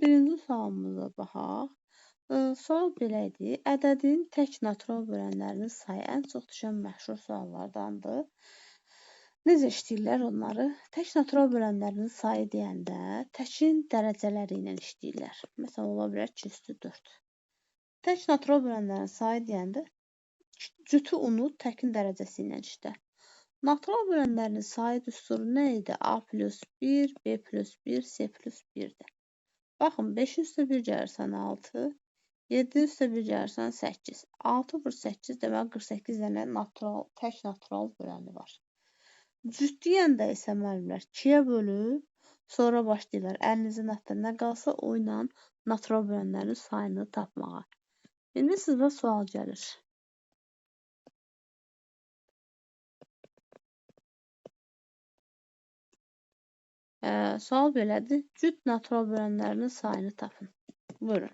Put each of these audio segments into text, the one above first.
birinci sualımıza baxaq. Sual belə idi. Ədədin tək natural bölənlərinin sayı ən çox düşən məşhur suallardandır. Necə işləyirlər onları? Tək natural bölənlərinin sayı deyəndə təkin dərəcələri ilə işləyirlər. Məsələn, ola bilər 2 üstü 4. Tək natural bölənlərin sayı deyəndə cütü unut, təkin dərəcəsi ilə işlə. Natural bölənlərinin sayı düsturu nə idi? A plus 1, B plus 1, C plus 1-dir. Baxın, 5 üstə 1 gəlirsən 6, 7 üstə 1 gəlirsən 8. 6 vur 8 deməli 48 dənə natural, tək natural böləni var. Cüt deyəndə isə müəllimlər 2-yə bölüb, sonra başlayırlar. Əlinizin altında nə qalsa o ilə natural bölənlərin sayını tapmağa. İndi sizə sual gəlir. Sual belədir. Cüt natural bölənlərinin sayını tapın. Buyurun.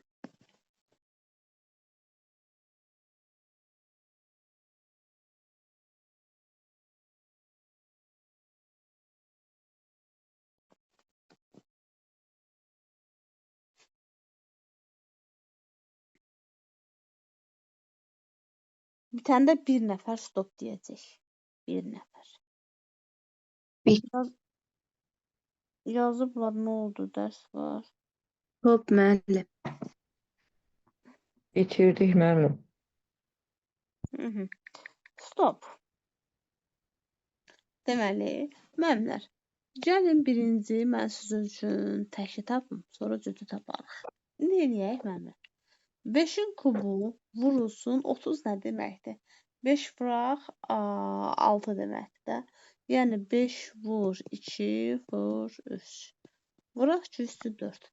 Bitəndə bir nəfər stop deyəcək. Bir nəfər. Yazıblar nə oldu? Dərs var. Stop müəllim. Bitirdik müəllim. Stop. Deməli, müəllimlər, gəlin birinci mən sizin üçün təki tapım, sonra cütü taparıq. İndi eləyək müəllimlər. 5-in kubu vurulsun 30 nə deməkdir? 5 vuraq 6 deməkdir də. Yəni 5 vur 2 vur 3. Vuraq 2 üstü 4.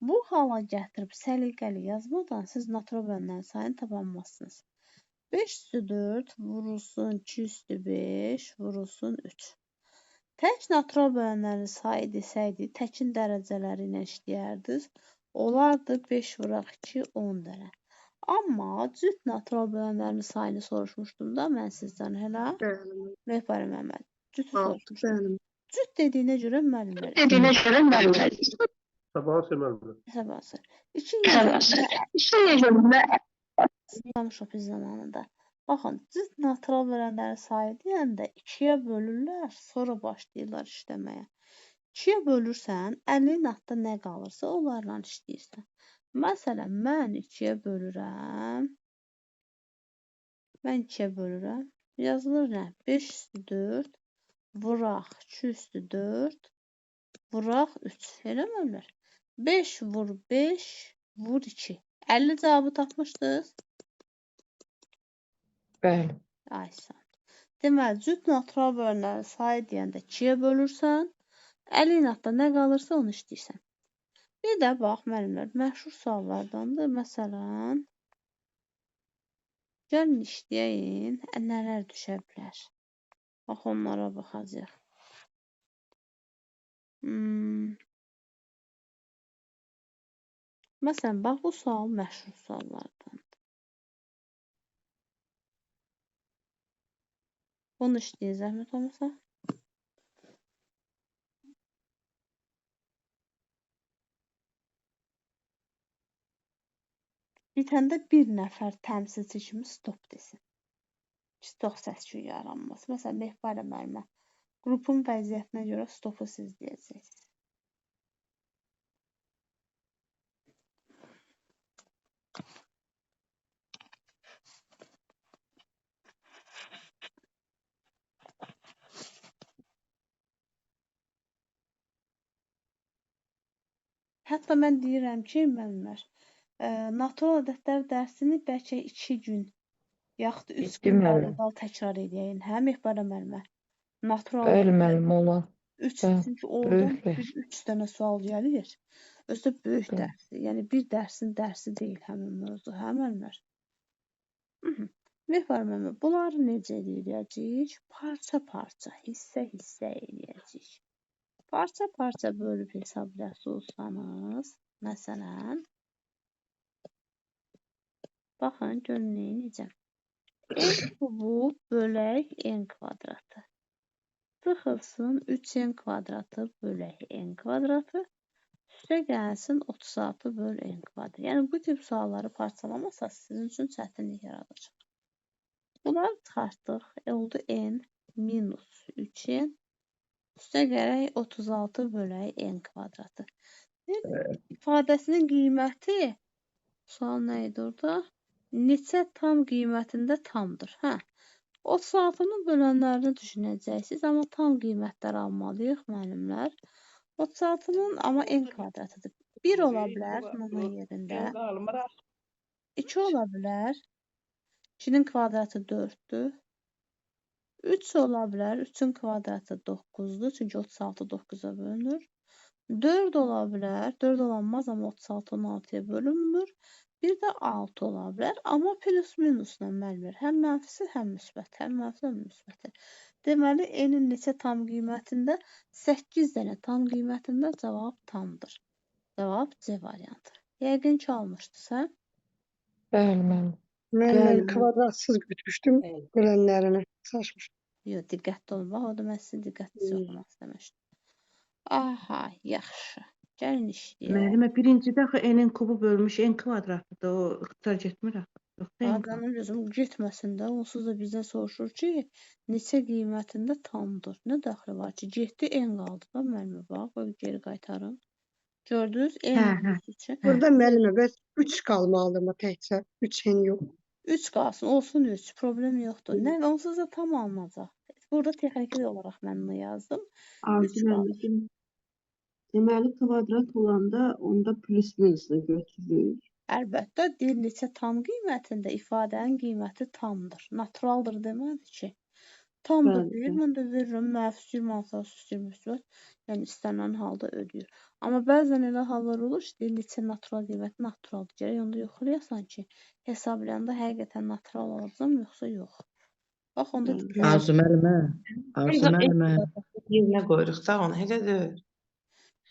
Bu hala gətirib səliqəli yazmadan siz natural bölənlərin sayını tapanmazsınız. 5 üstü 4 vurulsun 2 üstü 5 vurulsun 3. Tək natural bölənlərin sayı desəydi, təkin dərəcələri ilə işləyərdiniz. Olardı 5 vuraq 2, 10 dənə. Amma cüt natural bölənlərin sayını soruşmuşdum da mən sizdən hələ. Mehbari Məhəmməd. Cütü soruşmuşdum. Cüt dediyinə görə müəllimlər. Dediyinə görə müəllimlər. Sabahınız müəllimlər. Sabahınız. İki yerdə biz zamanında. Baxın, cüt natural bölənlərin sayı deyəndə 2-yə bölürlər, sonra başlayırlar işləməyə. 2-yə bölürsən, əlinin altında nə qalırsa onlarla işləyirsən. Məsələn, mən 2-yə bölürəm. Mən 2-yə bölürəm. Yazılır nə? 5 üstü 4 vuraq 2 üstü 4 vuraq 3. Elə mi? 5 vur 5 vur 2. 50 cavabı tapmışdınız? Bəli. Aysan. Deməli, cüt natural bölənlərin sayı deyəndə 2-yə bölürsən, əlin altında nə qalırsa onu işləyirsən. Bir də bax, müəllimlər, məşhur suallardandır. Məsələn, gəlin işləyəyin, nələr düşə bilər. Bax, onlara baxacaq. Məsələn, bax, bu sual məşhur suallardandır. Bunu işləyin, zəhmət olmasa. Bitəndə bir nəfər təmsilçi kimi stop desin. Çox səs-küy yaranmaz. Məsələn, Mehbarə müəllimə, qrupun vəziyyətinə görə stopu siz deyəcəksiniz. Hətta mən deyirəm ki, müəllimlər, natural ədədlər dərsini bəlkə 2 gün, yaxud 3 gün dal təkrar eləyəyin. Hə, Mehbarə müəllimə? Natural. Bəli, müəllim, olar. 3, çünki oradan 3 dənə sual gəlir. Özü də böyük dərsdir. Yəni, bir dərsin dərsi deyil həmin mövzu, hə, müəllimlər? Mehbarə müəllimə, bunları necə eləyəcəyik? Parça-parça, hissə-hissə eləyəcəyik. Parça-parça bölüb hesablayası olsanız, məsələn, baxın, görün nə edəcəm. N kubu bölək n kvadratı. Sıxılsın 3n kvadratı bölək n kvadratı. Üstə gəlsin 36 böl n kvadrat. Yəni, bu tip sualları parçalamasa sizin üçün çətinlik yaradacaq. Bunları çıxartdıq. Oldu n minus 3n. Üstə gələk 36 bölək n kvadratı. İfadəsinin qiyməti, sual nə idi orada? Neçə tam qiymətində tamdır. Hə, 36-nın bölənlərini düşünəcəksiniz, amma tam qiymətlər almalıyıq müəllimlər. 36-nın amma n kvadratıdır. 1 ola bilər bunun yerində. 2 ola bilər. 2-nin kvadratı 4-dür. 3 ola bilər. 3-ün kvadratı 9-dur. Çünki 36 9-a bölünür. 4 ola bilər. 4 olanmaz, amma 36 16-ya bölünmür. Bir də 6 ola bilər. Amma plus minusla müəllimlər. Həm mənfisi, həm müsbəti. Həm mənfisi, həm müsbəti. Deməli, n-in neçə tam qiymətində? 8 dənə tam qiymətində cavab tamdır. Cavab C variantı. Yəqin ki, almışdın sən. Bəli, müəllim. Müəllim, kvadratsız götürmüşdüm bölənlərini. Saçmışdım. Yox, diqqətli olun. Bax, orada mən sizin diqqətli oxumaq istəmişdim. Aha, yaxşı. Gəlin işləyək. Müəllimə, birinci dəfə n-in kubu bölmüş n kvadratıdır. O ixtisar getmir axı. Yoxsa n Canım gözüm getməsin də. Onsuz da bizdən soruşur ki, neçə qiymətində tamdır. Nə dəxli var ki, getdi n qaldı da müəllimə. Bax, qoy geri qaytarım. Gördünüz, n üçün. Burada müəllimə bəs 3 qalmalıdır mı təkcə? 3 n yox. 3 qalsın, olsun 3. Problem yoxdur. Nə, onsuz da tam alınacaq. Burada texniki olaraq mən bunu yazdım. Arzu müəllim, deməli kvadrat olanda onda plus minusla götürürük. Əlbəttə, deyir neçə tam qiymətində ifadənin qiyməti tamdır. Naturaldır demədi ki. Tamdır deyir, mən də verirəm, mənfi 26, üstə müsbət, yəni istənilən halda ödəyir. Amma bəzən elə hallar olur ki, deyir neçə natural qiyməti naturaldır. Gərək onda yoxlayasan ki, hesablayanda həqiqətən natural alacam, yoxsa yox. Bax, onda Arzu müəllimə, Arzu müəllimə. Yerinə qoyuruq da onu, elə deyil.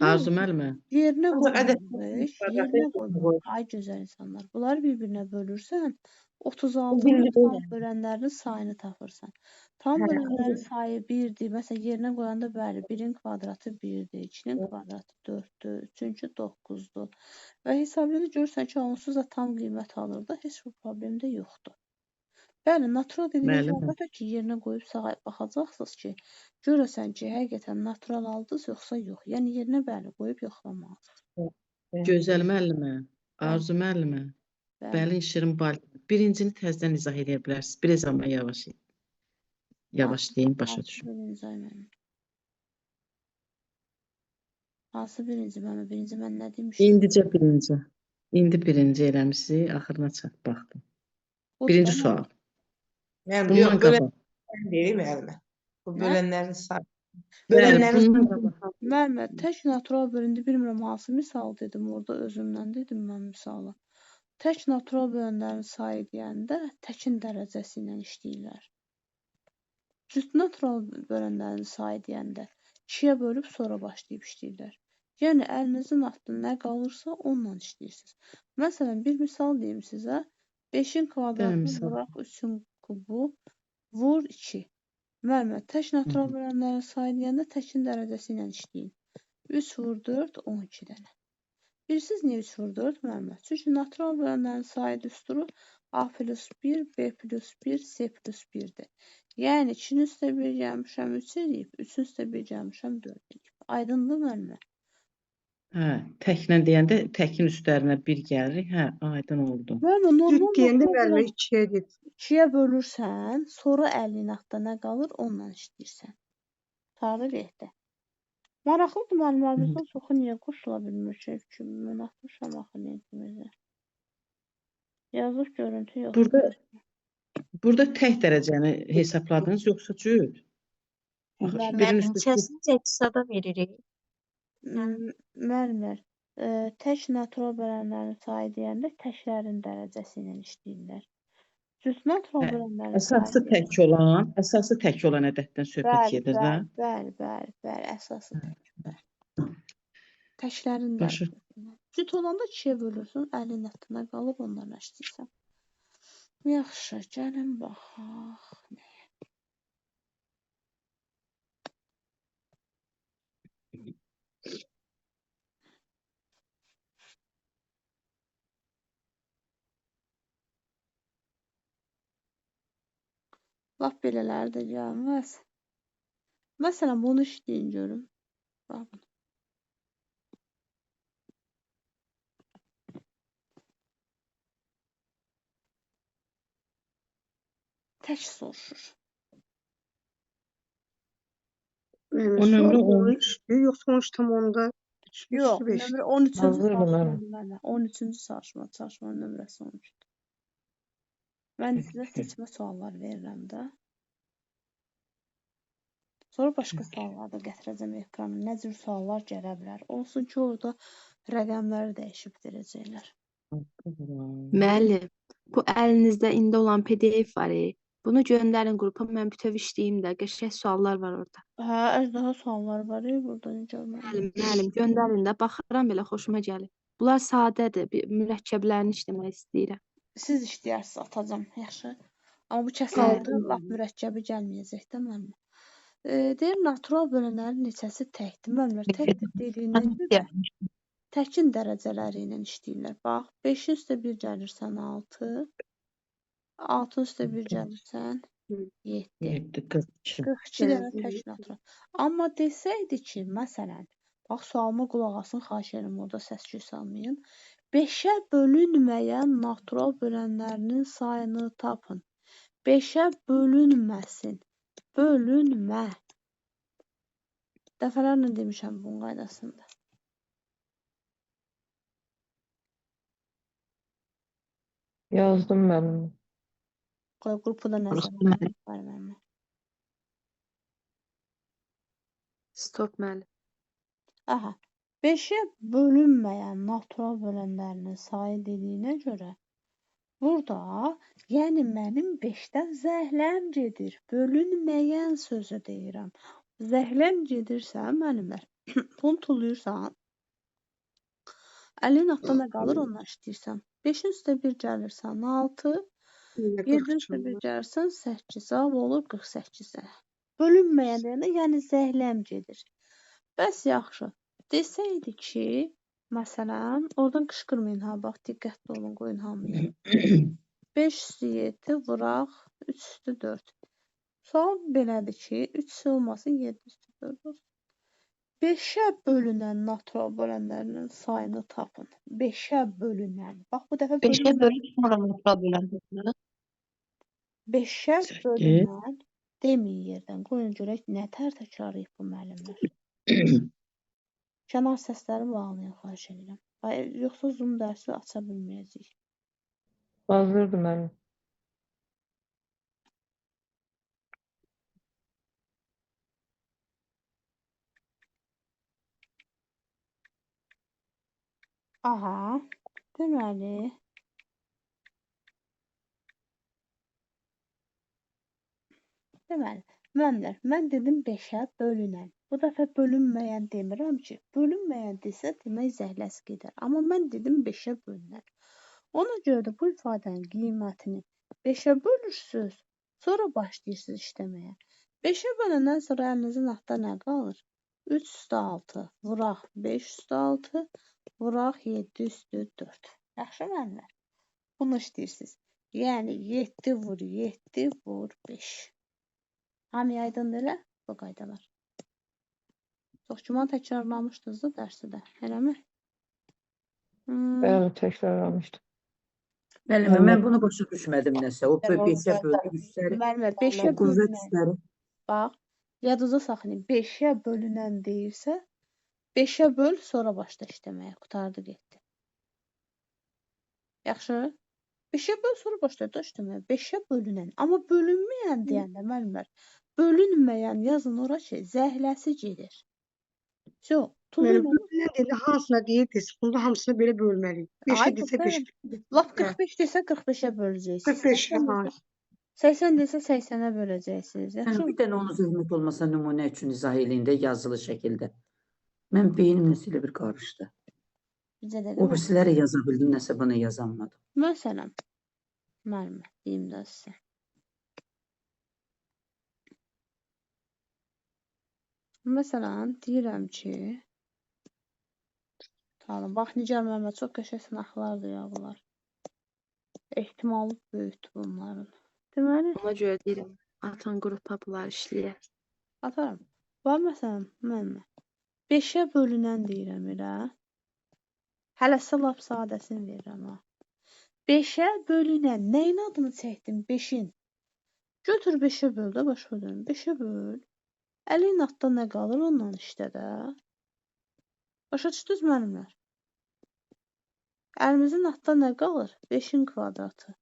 Arzu müəllimə. Yerinə qoymuruq, yerinə qoymuruq. Ay gözəl insanlar, bunları bir-birinə bölürsən, 36-nın tam bölənlərinin sayını tapırsan. Tam bölənlərin sayı 1-dir. Məsələn, yerinə qoyanda bəli, 1-in kvadratı 1-dir, 2-nin kvadratı 4-dür, 3-ünkü 9-dur. Və hesablayanda görürsən ki, onsuz da tam qiymət alır da, heç bir problem də yoxdur. Bəli, natural dediyiniz əlbəttə ki, yerinə qoyub sağa baxacaqsınız ki, görəsən ki, həqiqətən natural aldınız yoxsa yox. Yəni, yerinə bəli, qoyub yoxlamalısınız. Gözəl müəllimə, Arzu müəllimə, bəli, Şirin Bal. Birincini təzədən izah edə bilərsiniz. Biraz amma yavaş yavaş deyim, başa düşün. Hansı birinci müəllimə? Birinci mən nə demişdim? İndicə birinci. İndi birinci eləmişsiniz, axırına çat baxdım. Birinci sual. Bundan qabaq. Deyim müəllimə. Bu bölənlərin sayı. Bölənlərin sayı. Müəllimə, tək natural bölündü. Bilmirəm hansı misal dedim orada özümdən dedim mən misalı. Tək natural bölənlərin sayı deyəndə təkin dərəcəsi ilə işləyirlər. Cüt natural bölənlərin sayı deyəndə 2-yə bölüb sonra başlayıb işləyirlər. Yəni, əlinizin altında nə qalırsa onunla işləyirsiniz. Məsələn, bir misal deyim sizə. 5-in kvadratını vuraq 3-ün kubu vur 2. Müəllimə, tək natural bölənlərin sayı deyəndə təkin dərəcəsi ilə işləyin. 3 vur 4, 12 dənə. Bilirsiniz niyə 3 vur 4 müəllimə? Çünki natural bölənlərin sayı düsturu A plus 1, B plus 1, C plus 1-dir. Yəni, 2-nin üstə 1 gəlmişəm 3 eləyib, 3-ün üstə 1 gəlmişəm 4 eləyib. Aydındır müəllimə? Hə, təklə deyəndə təkin üstlərinə 1 gəlir. Hə, aydın oldu. Müəllimə, normal deyəndə müəllimə 2-yə gedir. 2-yə bölürsən, sonra əlinin altında nə qalır, onunla işləyirsən. Tutarlı getdi. Maraqlıdır müəllimlərimizdən çoxu niyə qoşula bilmir ki, mən atmışam axı lentimizi. Yazıq görüntü yoxdur. Burada tək dərəcəni hesabladınız, yoxsa cüt? Müəllim, çəsini veririk. Müəllimlər, tək natural bölənlərin sayı deyəndə təklərin dərəcəsi ilə işləyirlər. Cüt natural bölənlərin əsası tək olan, əsası tək olan ədəddən söhbət gedir də. Bəli, bəli, bəli, əsası tək. Bəli. Təklərin dərəcəsi ilə. Cüt olanda 2-yə bölürsün, əlin altına qalır, onlarla işləyirsən. Yaxşı, gəlin baxaq. Nəyə? Lap belələri də gəlməz. Məsələn, bunu işləyin görüm. Bax bunu. Tək soruşur. Müəllimə, O nömrə sual 13. 13-dür, yoxsa 13,3 Yox, 5? nömrə 13-cü Hazırdır çalışma müəllim. müəllimə. 13-cü çalışmanın nömrəsi 13-dür. Mən sizə seçmə suallar verirəm də. Sonra başqa suallar da gətirəcəm ekrana. Nə cür suallar gələ bilər? Olsun ki, orada rəqəmləri dəyişib verəcəklər. Müəllim, bu əlinizdə indi olan PDF var. Bunu göndərin qrupa, mən bütöv işləyim də. Qəşəng suallar var orada. Hə, əjdaha sualları var burada necə müəllim. Müəllim, müəllim, göndərin də, baxıram belə xoşuma gəlir. Bunlar sadədir, bir mürəkkəblərini işləmək istəyirəm. Siz işləyərsiniz, atacam, yaxşı. Amma bu Bəli. kəsərdə lap mürəkkəbi gəlməyəcək də müəllim. Deyir, natural bölənlərin neçəsi təkdir? Müəllimlər, təkdir dediyinə görə təkin dərəcələri ilə işləyirlər. Bax, 5-in üstə 1 gəlirsən 6, 6-ın üstə 1 gəlirsən 7. 7, 42. 42 dənə tək natural. Amma desəydi ki, məsələn, bax, sualıma qulaq asın, xahiş edirəm, orada səs-küy salmayın. 5-ə bölünməyən natural bölənlərinin sayını tapın. 5-ə bölünməsin. Bölünmə. Dəfələrlə demişəm bunun qaydasında. Yazdım müəllim. Qoy qrupu da nəzərə müəllim. alın müəllimə. Stop müəllim. Aha. 5-ə bölünməyən natural bölənlərinin sayı dediyinə görə burada, yəni mənim 5-dən zəhləm gedir. Bölünməyən sözü deyirəm. Zəhləm gedirsə, müəllimlər, bunu tullayırsan, əlin altında nə qalır, onunla işləyirsən. 5-in üstə 1 gəlirsən 6, Yenə 7-in 42 üstə 1 olur. gəlirsən 8, cavab olur 48 dənə. Bölünməyən deyəndə, yəni zəhləm gedir. Bəs yaxşı. Desəydi ki, məsələn, oradan qışqırmayın ha, bax, diqqətli olun, qoyun hamıya. 5 üstü 7 vuraq 3 üstü 4. Sual belədir ki, 3 üstü olmasın, 7 üstü 4 olsun. 5-ə bölünən natural bölənlərinin sayını tapın. 5-ə bölünən. Bax, bu dəfə 5-ə bölünməyən. bölüb sonra natural bölən tapılır. 5-ə 8. bölünən deməyin yerdən. Qoyun görək nə tər təkrarlayıb bu müəllimlər. Kənar səsləri bağlayın, xahiş edirəm. Yoxsa Zoom dərsi aça bilməyəcəyik. Hazırdır müəllim. Aha, deməli, müəllimlər, mən dedim 5-ə bölünən. Bu dəfə bölünməyən demirəm ki, bölünməyən desə, demək zəhləsi gedər. Amma mən dedim 5-ə bölünən. Ona görə də bu ifadənin qiymətini 5-ə bölürsünüz, sonra başlayırsınız işləməyə. 5-ə böləndən sonra əlinizin altında nə qalır? 3 üstü 6 vuraq 5 üstü 6 vuraq 7 üstü 4. Yaxşı müəllimlər? Bunu işləyirsiniz. Yəni 7 vur 7 vur 5. Hamıya aydındır elə bu qaydalar. Çox güman təkrarlamışdınız da dərsi də, eləmi? Bəli, təkrarlamışdım. Müəllimə, mən bunu başa düşmədim nəsə. O 5-ə böldü üstləri, Müəllimlər, o 5-ə qüvvət bölünən, üstləri. bax, yadınıza saxlayın, 5-ə bölünən deyirsə, 5-ə böl, sonra başla işləməyə, qurtardı getdi. Yaxşı? 5-ə böl, sonra başla da işləməyə. 5-ə bölünən, amma bölünməyən deyəndə müəllimlər, bölünməyən yazın ora ki, zəhləsi gedir. Yox, Mənim tullayın. bölünən deyəndə hansına deyirdiniz? Bunda hamısını belə bölməliyik. 5-ə Ay, desə bəli. 5. Lap 45 desə 45-ə böləcəksiniz. 45 80 ha. desə 80 desə 80-ə böləcəksiniz. Yəni Yaxşı? bir dənə onu zəhmət olmasa nümunə üçün izah eləyin də yazılı şəkildə. Mən beynim nəsə elə bir qarışdı. Bizə də O birisiləri yaza bildim, nəsə bunu yazamadım. Məsələn, müəllimə deyim də sizə. Məsələn, deyirəm ki, tamam, bax Nigar müəllimə çox qəşəng sınaqlardır ya bunlar. Ehtimalı böyükdür bunların. Deməli, Ona görə deyirəm. Atan qrupa bunlar işləyər. Ataram. Bax məsələn, müəllimə. 5-ə bölünən deyirəm elə. Hələ sizə lap sadəsini verirəm ha. 5-ə bölünən nəyin adını çəkdim? 5-in. Götür 5-ə böl də başa dönüm. 5-ə böl. Əlin altda nə qalır ondan işlə də. Başa düşdünüz müəllimlər? Əlimizin altda nə qalır? 5-in kvadratı.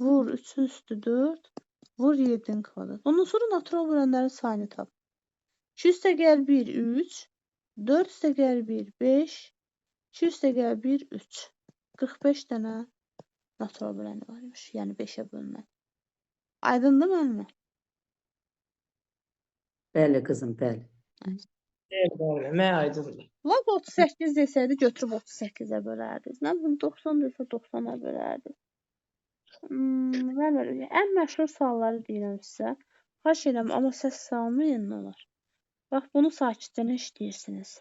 Vur 3-ün üstü 4. Vur 7-in kvadratı. Ondan sonra natural bölənlərin sayını tap. 2 üstə gəl 1, 3. 4 üstə gəl 1, 5. 2 üstə gəl 1, 3. 45 dənə natural böləni var imiş. Yəni 5-ə bölünən. Aydındır müəllimə? Bəli qızım, bəli. Bəli, bəli, mənə aydındır. Lap 38 desəydi götürüb 38-ə bölərdiniz. Nə bilim 90 desə 90-a bölərdiniz. Bəli, ən məşhur sualları deyirəm sizə. Xahiş edirəm, amma səs salmayın nə olar. Bax, bunu sakitcə işləyirsiniz.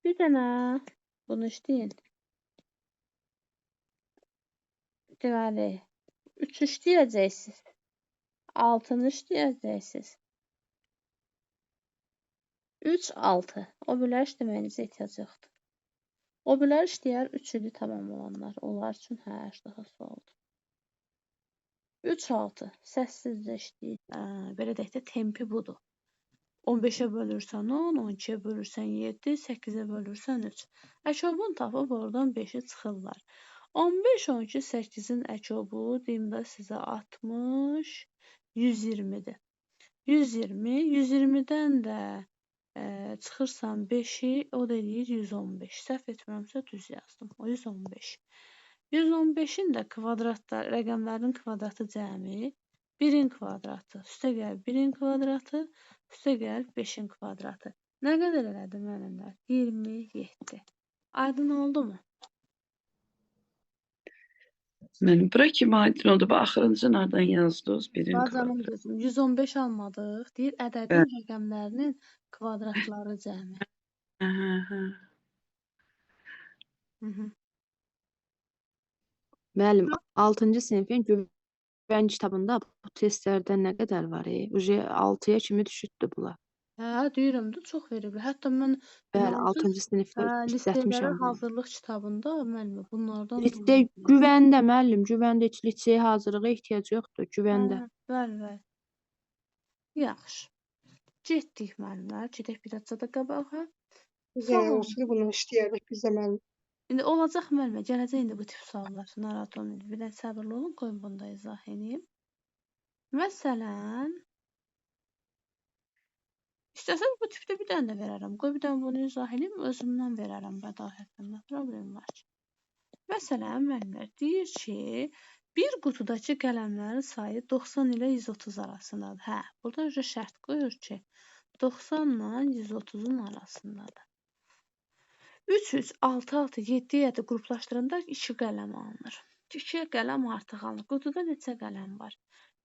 Bir dənə bunu işləyin. Deməli, 3 işləyəcəksiniz. 6-nı işləyəcəksiniz. 3, 6. O bilər işləməyinizə ehtiyac yoxdur. O bilər işləyər 3 ili tamam olanlar. Onlar üçün hə, daha sualdır. 3, 6. Səssizcə işləyir. Belə deyək də, tempi budur. 15-ə bölürsən 10, 12-yə bölürsən 7, 8-ə bölürsən 3. Əkobunu tapıb oradan 5-i çıxırlar. 15, 12, 8-in əkobu deyim də sizə 60, 120-dir. 120, 120-dən də çıxırsan 5-i, o da eləyir 115. Səhv etmirəmsə düz yazdım. O 115. 115-in də kvadratlar, rəqəmlərin kvadratı cəmi 1-in kvadratı, üstə gəl 1-in kvadratı, üstə gəl 5-in kvadratı. Nə qədər elədi müəllimlər? 27. Aydın oldu mu? Mənim bura kimi aydın oldu. Bu axırıncı nereden yazdınız? Birin Bacanım kvadratı. gözüm, 115 almadıq. Deyir, ədədin rəqəmlərinin kvadratları cəmi. Hə, hə. Müəllim, 6-cı sinifin güvən kitabında bu testlərdən nə qədər var? Uje 6-ya kimi düşübdü bunlar. Hə, deyirəm də, çox veriblər. Hətta mən Bəli, müasir 6-cı sinifdə liseylərə işlətmişəm bunu. hazırlıq kitabında müəllimə bunlardan Lisey güvəndə müəllim, güvəndə heç liseyə hazırlığa ehtiyac yoxdur, güvəndə. Hə, bəli, bəli. Yaxşı. Getdik müəllimlər, gedək bir azca da qabağa. Yəni Sual. olsaydı bunu işləyərdik biz də müəllim. İndi olacaq müəllimə, gələcək indi bu tip suallar. Narahat olmayın. Bir də səbirli olun, qoyun bunu da izah edeyim. Məsələn, istəsəz bu tipdə bir dənə də verərəm. Qoy bir dənə bunu izah edeyim, özümdən verərəm bədahətən. Nə problem var ki? Məsələn, müəllimlər deyir ki, bir qutudakı qələmlərin sayı 90 ilə 130 arasındadır. Hə, burada şərt qoyur ki, 90 ilə 130-un arasındadır. 3, 3, 6, 6, 7, 7 qruplaşdıranda 2 qələm alınır. 2 qələm artıq alınır. Qutuda neçə qələm var?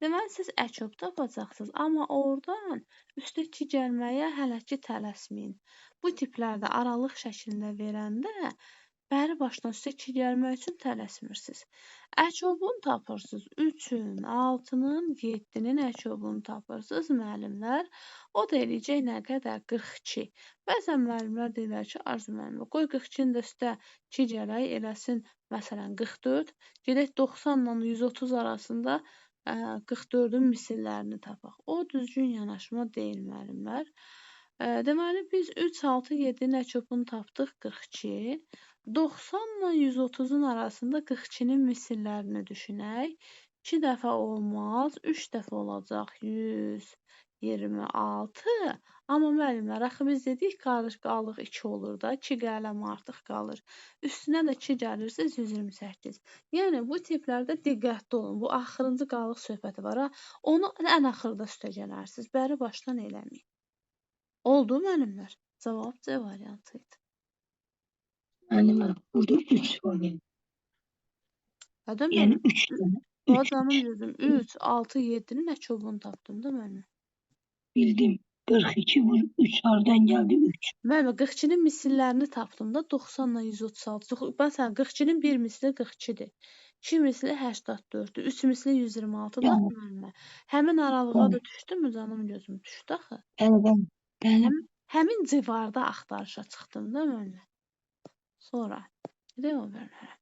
Deməli, siz əkob tapacaqsınız, amma oradan üstə 2 gəlməyə hələ ki tələsməyin. Bu tiplərdə aralıq şəklində verəndə bəri başdan üstə 2 gəlmək üçün tələsmirsiniz. Əkobunu tapırsınız. 3-ün, 6-nın, 7-nin əkobunu tapırsınız müəllimlər. O da eləyəcək nə qədər? 42. Bəzən müəllimlər deyirlər ki, Arzu müəllimə, qoy 42-nin də üstə 2 gələk, eləsin məsələn 44. Gedək 90 ilə 130 arasında 44-ün misillərini tapaq. O düzgün yanaşma deyil müəllimlər. Deməli, biz 3, 6, 7-nin əkobunu tapdıq 42. 90 ilə 130-un arasında 42-nin misillərini düşünək. 2 dəfə olmaz, 3 dəfə olacaq 126. Amma müəllimlər, axı biz dedik qalıq 2 olur da, 2 qələm artıq qalır. Üstünə də 2 gəlirsə 128. Yəni bu tiplərdə diqqətli olun. Bu axırıncı qalıq söhbəti var ha. Onu ən axırda üstə gələrsiniz. Bəri başdan eləməyin. Oldu müəllimlər? Cavab C variantı idi. Müəllimə, burada 3 var. Hədə Yəni müəllim, 3 dənə. Ba 3, canım 3. gözüm, 3, 6, 7-nin əkobunu tapdım da müəllim. Bildim. 42 vur 3 hardan geldi 3. Müəllimə, 42-nin misillərini tapdım da 90 ilə 136. Məsələn, 42-nin bir misli 42-dir. 2 misli 84-dür, 3 misli 126-dır müəllimə. Həmin aralığa da düşdü mü canım gözüm? Düşdü axı. Bəli, bəli. Həmin civarda axtarışa çıxdım da müəllimə. Sonra gedək o bölməyə.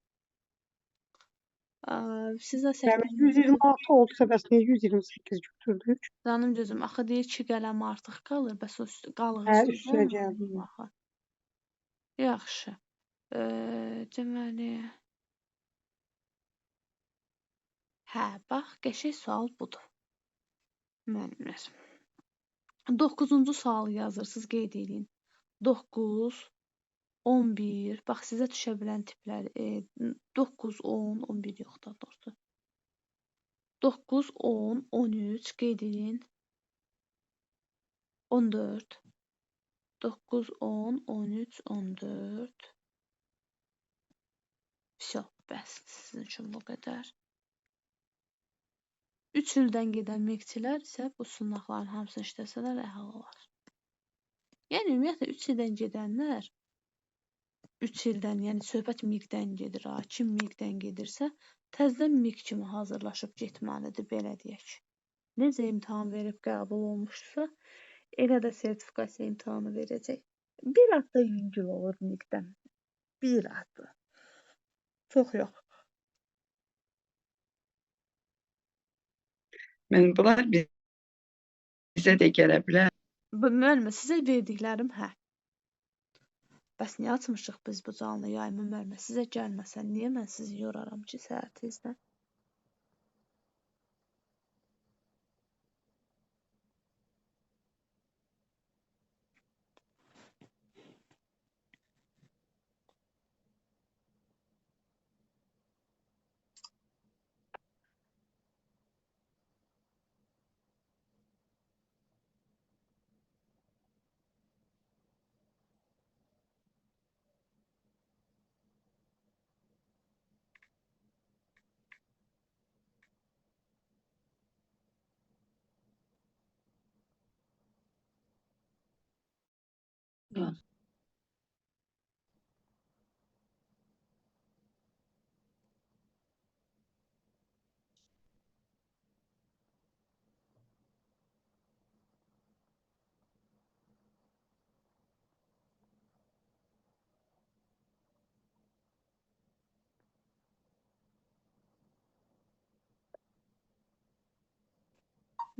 Sizə Yəni 126 oldusa bəs niyə 128 götürdük? Canım gözüm, axı deyir 2 qələm artıq qalır, bəs o qalığı Hə, üstünə gəldi. Axı. Yaxşı. Deməli, hə, bax, qəşəng sual budur. Müəllimlər. 9-cu sualı yazırsınız, qeyd edin. 9, 11, bax, sizə düşə bilən tiplər 9, 10, 11 yox da doğrusu. 9, 10, 13, qeyd edin. 14, 9, 10, 13, 14. Vəsə, bəs sizin üçün bu qədər. 3 ildən gedən mekçilər isə bu sınaqların hamısını işləsələr əla olar. Yəni, ümumiyyətlə, 3 ildən gedənlər, 3 ildən, yəni söhbət MİQ-dən gedir, ha. Kim MİQ-dən gedirsə, təzədən MİQ kimi hazırlaşıb getməlidir, belə deyək. Necə imtahan verib qəbul olmuşsa, elə də sertifikasiya imtahanı verəcək. Bir az da yüngül olur MİQ-dən. Bir az da. Çox yox. Mənim bunlar bizə də gələ bilər. Müəllimə, sizə verdiklərim hə. Bəs niyə açmışıq biz bu canlı yayımı müəllimə? Sizə gəlməsə, niyə mən sizi yoraram ki, səhər tezdən?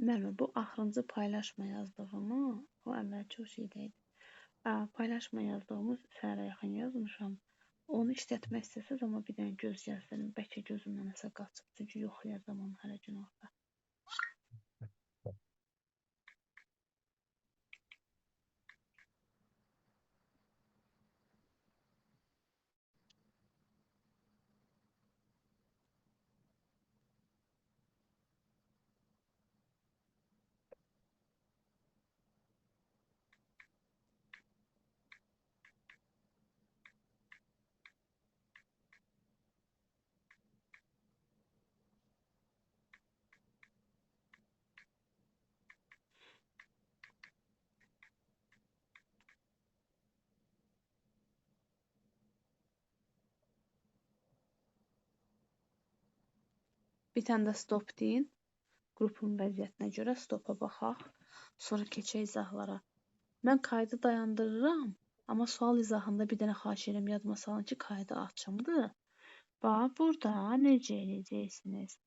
Müəllimə, bu axırıncı paylaşma yazdığımı, o əvvəlki o şeydə idi. Paylaşma yazdığımı səhərə yaxın yazmışam. Onu işlətmək istəsəz, amma bir dənə göz gəzdirim. Bəlkə gözümdən nəsə qaçıb, çünki yoxlayacam onu hələ gün orada. Bir dənə də stop deyin. Qrupun vəziyyətinə görə stopa baxaq. Sonra keçək izahlara. Mən kaydı dayandırıram, amma sual izahında bir dənə xahiş edirəm, yadıma salın ki, kaydı açımdır. Bax, burada necə eləyəcəksiniz?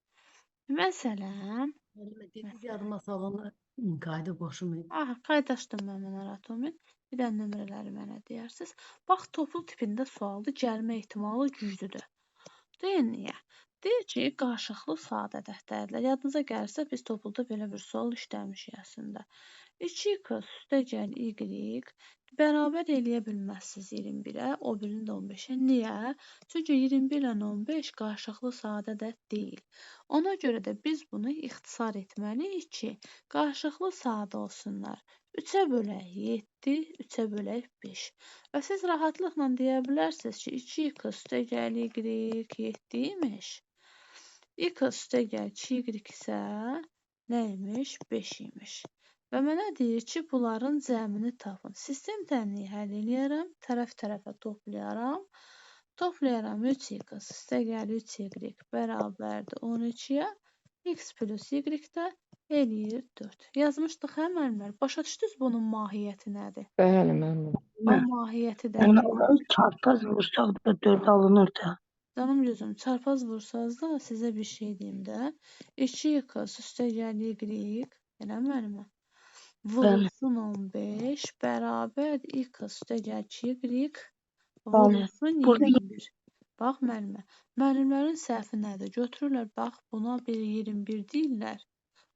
Məsələn, Dediniz yadıma salın, kaydı qoşulmayıb. Aha, qaydaşdım mən narahat olmayın. Bir dənə nömrələri mənə deyərsiniz. Bax, toplu tipində sualdır, gəlmə ehtimalı güclüdür. Deyin niyə? Deyir ki, qarşılıqlı sadə ədədlərdir. Yadınıza gəlirsə, biz topluda belə bir sual işləmişik əslində. 2x üstəgəl y bərabər eləyə bilməzsiniz 21-ə, o birini də 15-ə. Niyə? Çünki 21 ilə 15 qarşılıqlı sadə ədəd deyil. Ona görə də biz bunu ixtisar etməliyik ki, qarşılıqlı sadə olsunlar. 3-ə bölək 7, 3-ə bölək 5. Və siz rahatlıqla deyə bilərsiniz ki, 2x üstəgəl y 7 imiş. X üstəgəl 2y isə nə imiş? 5 imiş. Və mənə deyir ki, bunların cəmini tapın. Sistem tənliyi həll eləyərəm, tərəf-tərəfə toplayaram. Toplayaram 3x üstəgəl 3y bərabərdir 12-yə. X plus y də eləyir 4. Yazmışdıq hə müəllimlər? Başa düşdünüz bunun mahiyyəti nədir? Bəli müəllim. O mahiyyəti də Yəni onları çarpaz vursaq da 4 alınır da. Canım gözüm, çarpaz vursaz da sizə bir şey deyim də. 2x üstəgəl y, elə müəllimə? Vurulsun 15 bərabərdir x üstəgəl 2y vurulsun 21. Bax müəllimə, müəllimlərin səhvi nədir? Götürürlər, bax buna bir 21 deyirlər,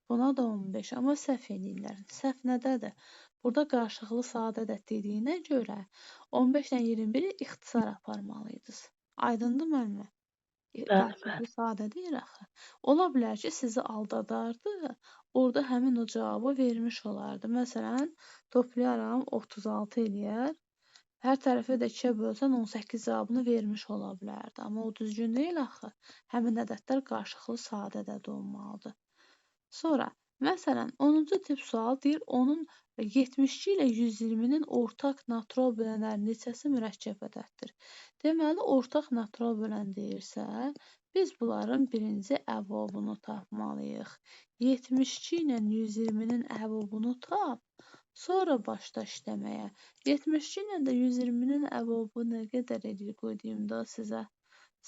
buna da 15, amma səhv eləyirlər. Səhv nədədir? Burada qarşılıqlı sadə ədəd dediyinə görə 15 ilə 21-i ixtisar aparmalıydınız. Aydındır müəllimə? Qarşılıqlı sadə deyir axı. Ola bilər ki, sizi aldadardı, orada həmin o cavabı vermiş olardı. Məsələn, toplayaram 36 eləyər. Hər tərəfə də 2-yə bölsən 18 cavabını vermiş ola bilərdi. Amma o düzgün deyil axı. Həmin ədədlər qarşılıqlı sadə ədəd olmalıdır. Sonra, məsələn, 10-cu tip sual deyir, onun 72 ilə 120-nin ortaq natural bölənləri neçəsi mürəkkəb ədəddir? Deməli, ortaq natural bölən deyirsə, biz bunların birinci əvvabını tapmalıyıq. 72 ilə 120-nin əvvabını tap, sonra başla işləməyə. 72 ilə də 120-nin əvvabı nə qədər eləyir, qoy deyim də sizə.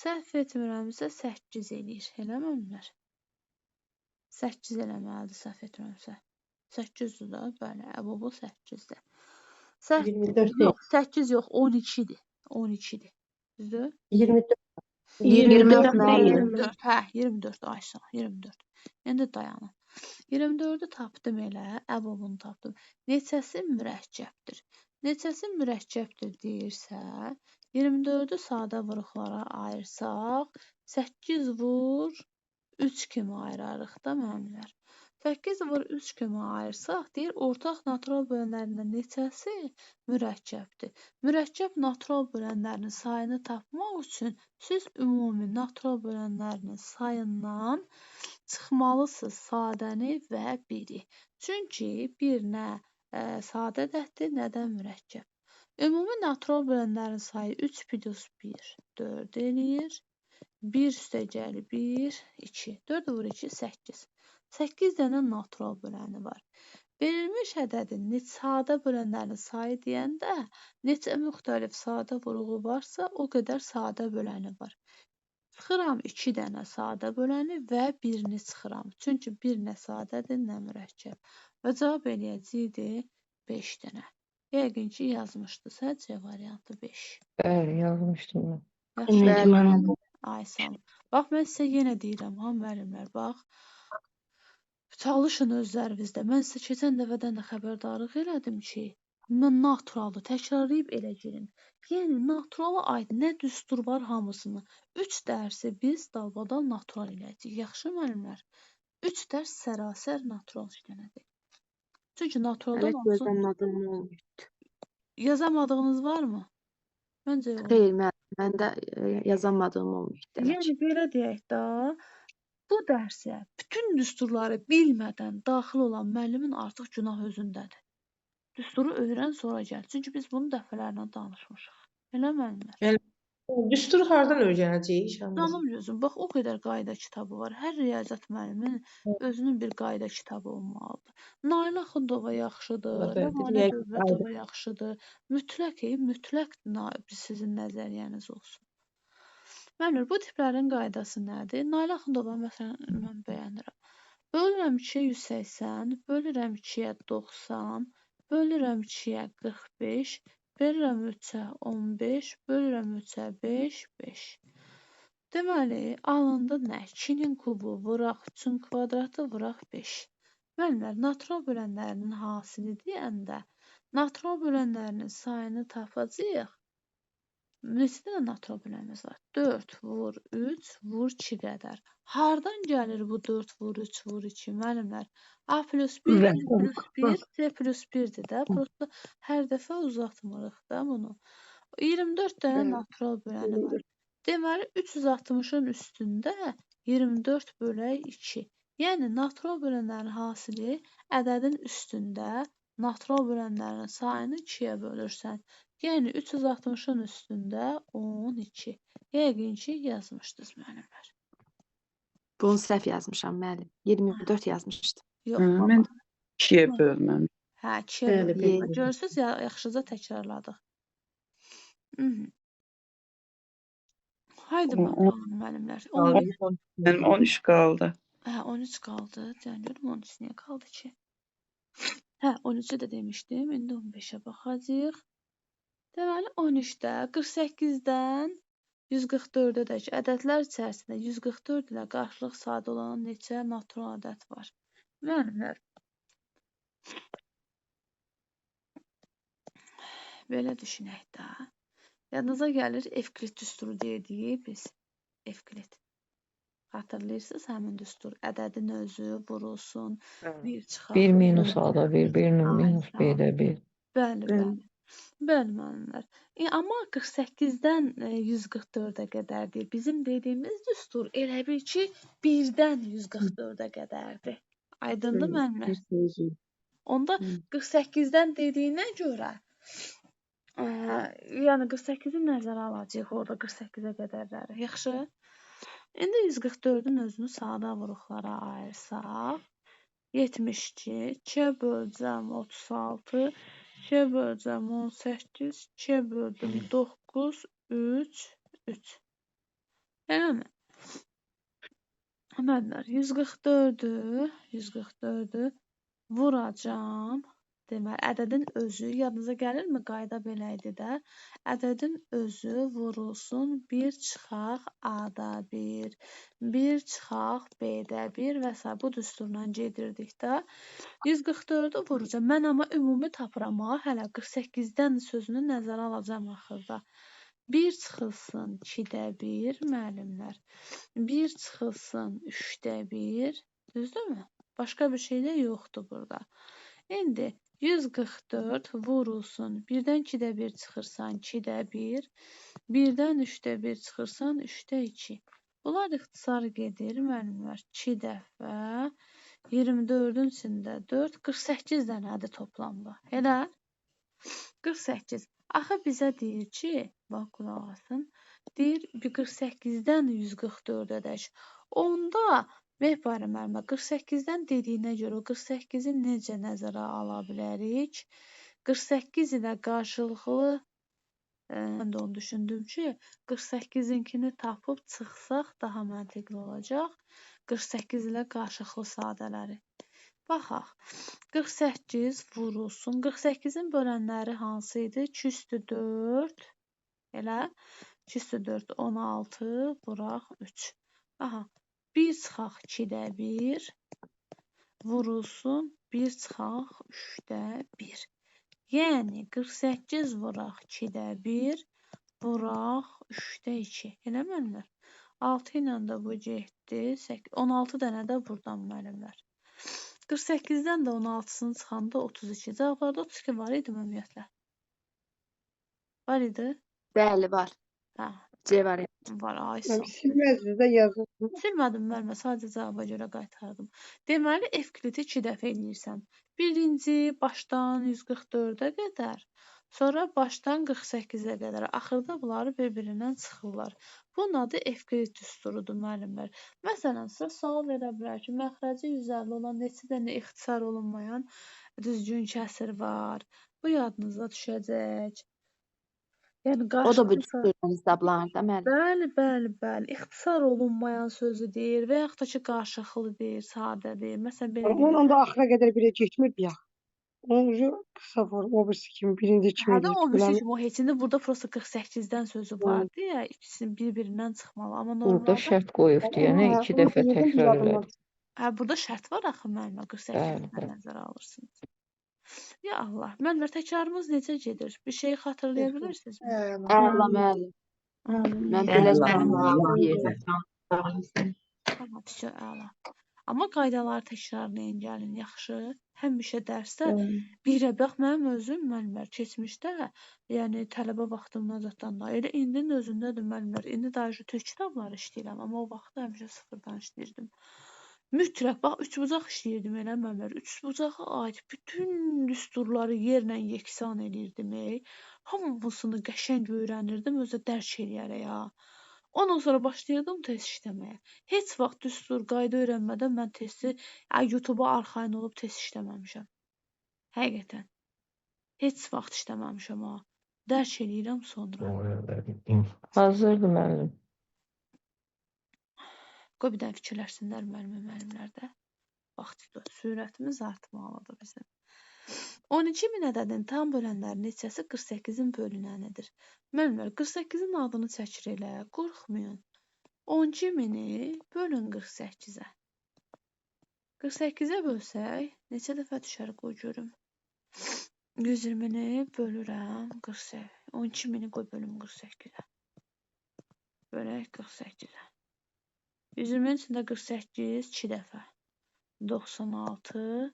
Səhv etmirəmsə 8 eləyir, elə müəllimlər? 8 eləməlidir, səhv etmirəmsə. 8-dir də, bəli, əvvabı 8-dir. 24 yox, 8 yox, 12-dir. 12-dir. Düzdür? 24. 24 müəllim. 24, hə, 24 Aysa, 24. İndi dayanın. 24-ü tapdım elə, əvvabını tapdım. Neçəsi mürəkkəbdir? Neçəsi mürəkkəbdir deyirsə, 24-ü sadə vuruqlara ayırsaq, 8 vur 3 kimi ayırarıq da müəllimlər. 8 vur 3 kimi ayırsaq, deyir, ortaq natural bölənlərindən neçəsi mürəkkəbdir? Mürəkkəb natural bölənlərinin sayını tapmaq üçün siz ümumi natural bölənlərinin sayından çıxmalısınız sadəni və 1-i. Çünki 1 nə sadə ədəddir, nə də mürəkkəb. Ümumi natural bölənlərin sayı 3 plus 1, 4 eləyir. 1 üstəgəl 1, 2. 4 vur 2, 8. 8 dənə natural böləni var. Verilmiş ədədin sadə bölənlərinin sayı deyəndə neçə müxtəlif sadə vuruğu varsa, o qədər sadə böləni var. Çıxıram 2 dənə sadə böləni və 1-ni çıxıram. Çünki 1 nə sadədir, nə mürəkkəb. Və cavab eləyəcəkdir 5 dənə. Yəqin ki, yazmışdınız, hə? C variantı 5. Bəli, yazmışdım mən. Yaxşı. Ay, sağ olun. Bax, mən sizə yenə deyirəm, ha, müəllimlər, bax. Çalışın özlərinizdə. Mən sizə keçən dəfədən də xəbərdarlıq elədim ki, naturalı təkrarlayıb elə girin. Yəni, naturala aid nə düstur var hamısını. 3 dərsi biz dalbadal natural eləyəcəyik. Yaxşı, müəllimlər? 3 dərs sərasər natural işlənəcək. Çünki naturaldan Hələ ki, yazamadığım olmuyubdur. Yazamadığınız varmı? Məncə yox. Xeyr, məndə yazamadığım olmuyubdur. Yəni, belə deyək də, bu dərsə bütün düsturları bilmədən daxil olan müəllimin artıq günah özündədir. Düsturu öyrən, sonra gəl. Çünki biz bunu dəfələrlə danışmışıq. Elə müəllimlər? Yəni, düsturu hardan öyrənəcəyik? Canım gözüm, bax, o qədər qayda kitabı var. Hər riyaziyyat müəlliminin özünün bir qayda kitabı olmalıdır. Nailə Axundova yaxşıdır, Rəvanə Dövlətova yaxşıdır. Mütləq, mütləq sizin nəzəriyyəniz olsun. Müəllimlər, bu tiplərin qaydası nədir? Nailə Axundova məsələn, mən bəyənirəm. Bölürəm 2-yə 180, bölürəm 2-yə 90, bölürəm 2-yə 45, bölürəm 3-ə 15, bölürəm 3-ə 5, 5. Deməli, alındı nə? 2-nin kubu vuraq 3-ün kvadratı vuraq 5. Müəllimlər, natural bölənlərinin hasili deyəndə, natural bölənlərinin sayını tapacağıq. Neçə dənə natural bölənimiz var? 4 vur 3 vur 2 qədər. Hardan gəlir bu 4 vur 3 vur 2 müəllimlər? A plus 1, B plus 1, C plus 1-dir də. Prosta hər dəfə uzatmırıq da bunu. 24 dənə natural böləni var. Deməli, 360-ın üstündə 24 bölək 2. Yəni, natural bölənlərin hasili ədədin üstündə natural bölənlərin sayını 2-yə bölürsən. Yəni 360-ın üstündə 12. Yəqin ki, yazmışdınız müəllimlər. Bunu səhv yazmışam müəllim. 24 yazmışdım. Yox, Mən 2-yə bölməm. Hə, 2-yə bölməm. Görürsünüz, yaxşıca təkrarladıq. Haydi bakalım müəllimlər. Mənim 13 qaldı. Hə, 13 qaldı. Deyən görüm 13 niyə qaldı ki? Hə, 13-ü də demişdim. İndi 15-ə baxacağıq. Deməli, 13-də 48-dən 144-ədək ədədlər içərisində 144 ilə qarşılıq sadə olan neçə natural ədəd var? Müəllimlər, belə düşünək də. Yadınıza gəlir, Evklid düsturu deyirdik biz. Evklid. Xatırlayırsınız həmin düstur. Ədədin özü vurulsun, bir çıxaq. 1 minus A-da 1, 1 minus B-də 1. Bəli, bəli. Bəli, müəllimlər. Amma 48-dən 144-ə qədərdir. Bizim dediyimiz düstur elə bil ki, 1-dən 144-ə qədərdir. Aydındır müəllimlər? Onda 48-dən dediyinə görə, yəni 48-i nəzərə alacağıq orada 48-ə qədərləri. Yaxşı. İndi 144-ün özünü sadə vuruqlara ayırsaq, 72, 2-yə böləcəm 36, 2-yə böləcəm 18, 2-yə böldüm 9, 3, 3. Eləmi? Müəllimlər, 144-ü vuracam. Deməli, ədədin özü, yadınıza gəlirmi? Qayda belə idi də. Ədədin özü vurulsun 1 çıxaq A-da 1, 1 çıxaq B-də 1 və s. Bu düsturla gedirdik də. 144-ü vuracam. Mən amma ümumi tapıram ha, hələ 48-dən sözünü nəzərə alacam axırda. 1 çıxılsın 2-də 1, müəllimlər. 1 çıxılsın 3-də 1, düzdürmü? Başqa bir şey də yoxdur burada. İndi 144 vurulsun. 1-dən 2-də 1 çıxırsan 2-də 1. 1-dən 3-də 1 çıxırsan 3-də 2. Bunlar ixtisar gedir müəllimlər. 2 dəfə 24-ün içində 4, 48 dənədir toplamda. Elə? 48. Axı bizə deyir ki, bax qulaq asın, deyir 48-dən 144-ədək. Onda Mehbari müəllimə 48-dən dediyinə görə o 48-i necə nəzərə ala bilərik? 48 ilə qarşılıqlı, mən də onu düşündüm ki, 48-inkini tapıb çıxsaq daha məntiqli olacaq. 48 ilə qarşılıqlı sadələri. Baxaq, 48 vurulsun. 48-in bölənləri hansı idi? 2 üstü 4, elə? 2 üstü 4, 16, vuraq 3. Aha. 1 çıxaq 2-də 1 vurulsun 1 çıxaq 3-də 1. Yəni 48 vuraq 2-də 1 vuraq 3-də 2. Elə müəllimlər? 6 ilə də bu getdi. 16 dənə də buradan müəllimlər. 48-dən də 16-sını çıxanda 32. Cavablarda 32 var idi ümumiyyətlə. Var idi? Bəli, var. Hə. C var. Var, ay sağ ol. Silməzdiniz də yazın. Silmədim müəllimə, sadəcə cavaba görə qaytardım. Deməli, Evklidi 2 dəfə eləyirsən. Birinci başdan 144-ə qədər, sonra başdan 48-ə qədər. Axırda bunları bir-birindən çıxırlar. Bunun adı Evklid düsturudur müəllimlər. Məsələn, sizə sual verə bilər ki, məxrəci 150 olan neçə dənə ixtisar olunmayan düzgün kəsir var. Bu yadınıza düşəcək. Yəni O da bu qarşılıqlı düsturdan hesablanır da müəllim. Bəli, bəli, bəli. İxtisar olunmayan sözü deyir və yaxud da ki, qarşılıqlı deyir, sadə deyir. Məsələn, belə deyir. Onun da axıra qədər belə getmirdi ya. Onun ucu qısa form, o birisi kimi, birinci kimi Hə də o birisi eləyir. kimi, o heç indi burada prosta 48-dən sözü vardı ya, ikisinin bir-birindən çıxmalı. Amma Burada normalda şərt qoyub deyənə Hə, 2 onu dəfə bilirdim, təkrar yadımdan elədi. Hə, burada şərt var axı müəllimə, Bəli, 48-dən bəli. nəzərə alırsınız. Ya Allah, müəllimlər təkrarımız necə gedir? Bir şeyi xatırlaya bilirsinizmi? Əla müəllim. Mən belə Əla. suallar deyirdim. Tamam, vəsə, əla. Amma qaydaları təkrarlayın gəlin, yaxşı. Həmişə dərsdə birə bax mənim özüm müəllimlər keçmişdə, yəni tələbə vaxtımdan zaten da elə indinin özündədir müəllimlər. İndi daha türk kitabları işləyirəm, amma o vaxtda həmişə sıfırdan işləyirdim. Mütləq bax üçbucaq işləyirdim elə müəllimlər. Üçbucağa aid bütün düsturları yerlə yeksan eləyirdim. Hamısını qəşəng öyrənirdim, özü də dərk eləyərək ha. Ondan sonra başlayırdım test işləməyə. Heç vaxt düstur, qayda öyrənmədən mən testi YouTube-a arxayın olub test işləməmişəm. Həqiqətən. Heç vaxt işləməmişəm ha. Dərk eləyirəm sonra. Hazırdır müəllim. Qoy bir dənə fikirləşsinlər müəllimlər də. Vaxt sürətimiz artmalıdır bizim. 12.000 ədədin tam bölənlərinin neçəsi 48-in bölünənidir? Müəllimlər, 48-in adını çəkir elə, qorxmayın. 12.000-i bölün 48-ə. 48-ə bölsək, neçə dəfə düşər, qoy görüm. 120-ni bölürəm 48. 12.000-i qoy bölüm 48-ə. Bölək 48-ə. 120-nin içində 48 2 dəfə. 96.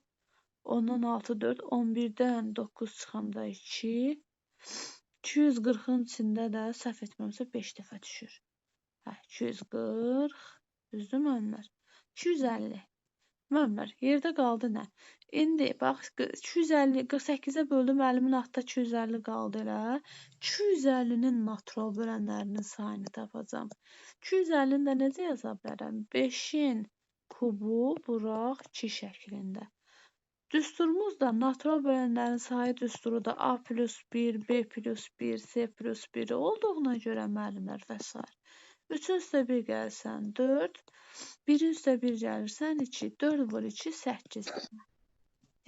Ondan 6, 4, 11-dən 9 çıxanda 2, 240-ın içində də səhv etməmsə 5 dəfə düşür. Hə, 240, düzdür müəllimlər? 250. Müəllimlər, yerdə qaldı nə? İndi, bax, 250, 48-ə böldüm, əlimin altında 250 qaldı elə. 250-nin natural bölənlərinin sayını tapacam. 250-ni də necə yaza bilərəm? 5-in kubu vuraq 2 şəklində. Düsturumuz da natural bölənlərin sayı düsturu da A plus 1, B plus 1, C plus 1 olduğuna görə müəllimlər və s. 3-ün üstə 1 gəlsən 4, 1-in üstə 1 gəlirsən 2, 4 vur 2, 8.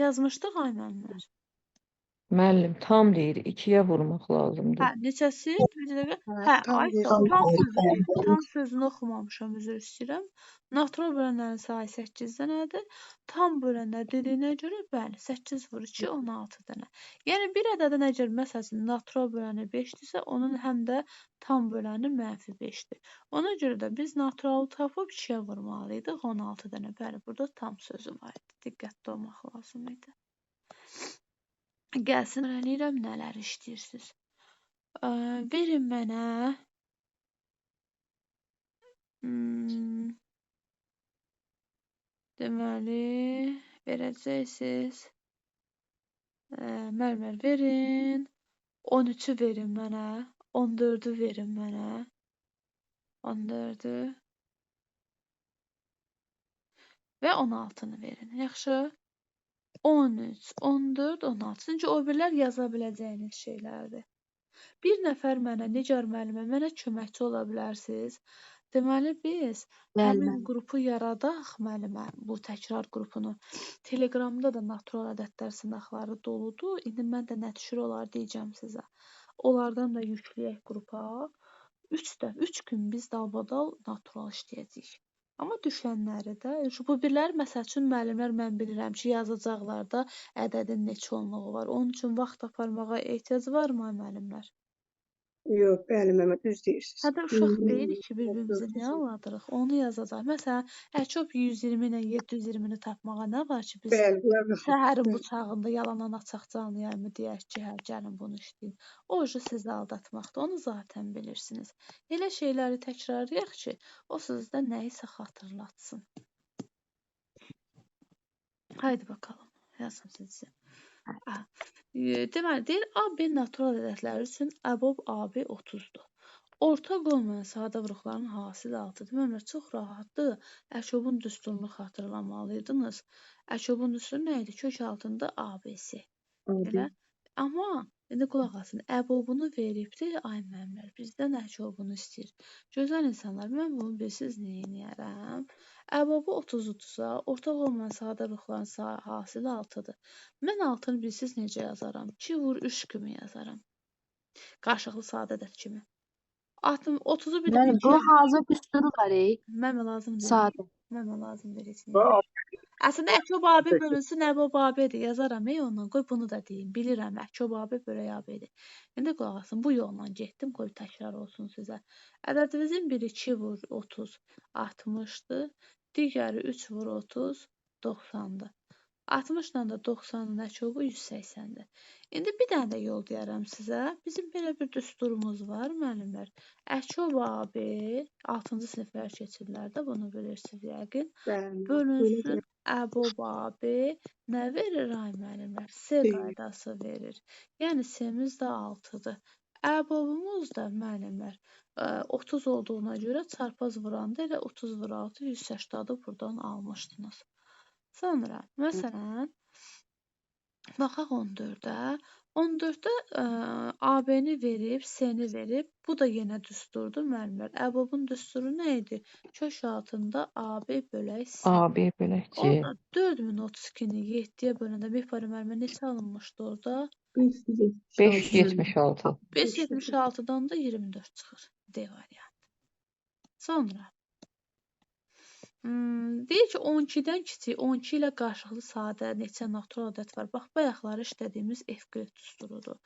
Yazmışdıq ay müəllimlər. Müəllim tam deyir, 2-yə vurmaq lazımdır. Hə, neçəsi? Bir dəqiqə. Hə, ay, tam sözünü oxumamışam, üzr istəyirəm. Natural bölənlərin sayı 8 dənədir. Tam bölənlər dediyinə görə, bəli, 8 vur 2, 16 dənə. Yəni, bir ədədin əgər, məsəl üçün, natural böləni 5-dirsə, onun həm də tam böləni mənfi 5-dir. Ona görə də biz naturalı tapıb 2-yə vurmalıydıq, 16 dənə. Bəli, burada tam sözü var idi. Diqqətli olmaq lazım idi. Gəlsin, öyrənirəm nələr işləyirsiniz. Verin mənə deməli, verəcəksiniz. Müəllimlər, verin. 13-ü verin mənə. 14-ü verin mənə. 14-ü və 16-nı verin. Yaxşı. 13, 14, 16. Çünki o birlər yaza biləcəyiniz şeylərdir. Bir nəfər mənə, Nigar müəllimə, mənə köməkçi ola bilərsiniz. Deməli, biz həmin qrupu yaradaq müəllimə, bu təkrar qrupunu. Telegramda da natural ədədlər sınaqları doludur. İndi mən də nə düşür onları deyəcəm sizə. Onlardan da yükləyək qrupa. 3 gün biz dalbadal natural işləyəcəyik. Amma düşənləri də, bu birləri məsəl üçün müəllimlər mən bilirəm ki, yazacaqlar da ədədin neçə onluğu var. Onun üçün vaxt aparmağa ehtiyac varmı müəllimlər? Yox, bəli, Məhəmməd, düz deyirsiniz. Hətta uşaq deyirik ki, bir-birimizi niyə aldadırıq? Onu yazacaq. Məsələn, Əkop 120 ilə 720-ni tapmağa nə var ki, biz səhərin bu çağında yalandan açaq canlı yayımı deyək ki, hə, gəlin bunu işləyin. O sizi aldatmaqdır, onu zaten bilirsiniz. Elə şeyləri təkrarlayaq ki, o sizdə nəyisə xatırlatsın. Haydi bakalım, yazım sizi. Deməli, deyir, AB natural ədədləri üçün əbob AB 30-dur. Ortaq olmayan sadə vuruqların hasili 6-dır. Deməli, çox rahatdır. Əkobun düsturunu xatırlamalıydınız. Əkobun düsturu nə idi? Kök altında ABC. Elə? Amma indi qulaq asın, əbobunu veribdir, ay müəllimlər, bizdən əkobunu istəyir. Gözəl insanlar, mən bunu bilsiz neyniyərəm? Əbobu 30-dursa, ortaq olmayan sadə vuruqların hasili 6-dır. Mən 6-nı bilsiz necə yazaram? 2 vur 3 kimi yazaram. Qarşılıqlı sadə ədəd kimi. 30-u bir də... Bu hazır düsturu var, ey. Mənə lazım deyil. Sadə. Mənə lazım deyil. Əslində, Əkob AB bölünsün, Əbob AB-dir. Yazaram, ey ondan. Qoy bunu da deyim. Bilirəm, Əkob AB bölək AB-dir. İndi qulaq asın, bu yolla getdim. Qoy təkrar olsun sizə. Ədədimizin biri 2 vur 30, 60-dır. Digəri 3 vur 30, 90-dır. 60 ilə də 90-ın əçovu 180-dir. İndi bir dənə də yol deyərəm sizə. Bizim belə bir düsturumuz var, müəllimlər. Əçov AB, 6-cı siniflər keçirlər də, bunu bilirsiniz yəqin. Bölünsün əbob AB nə verir ay müəllimlər? C qaydası verir. Yəni C-miz də 6-dır. Əbobumuz da müəllimlər 30 olduğuna görə çarpaz vuranda elə 30 vur 6, 180-ı buradan almışdınız. Sonra, məsələn, baxaq 14-ə. 14-də AB-ni verib, C-ni verib. Bu da yenə düsturdur, müəllimlər. Əbobun düsturu nə idi? Kök altında AB bölək C. AB bölək C. Orada 4032-ni 7-yə böləndə Mehpari müəllimə neçə alınmışdı orada? 576. 576-dan da 24 çıxır. D variantı. Sonra deyir ki, 12-dən kiçik, 12 ilə qarşılıqlı sadə neçə natural ədəd var. Bax, bayaqları işlədiyimiz F-qrif düsturudur.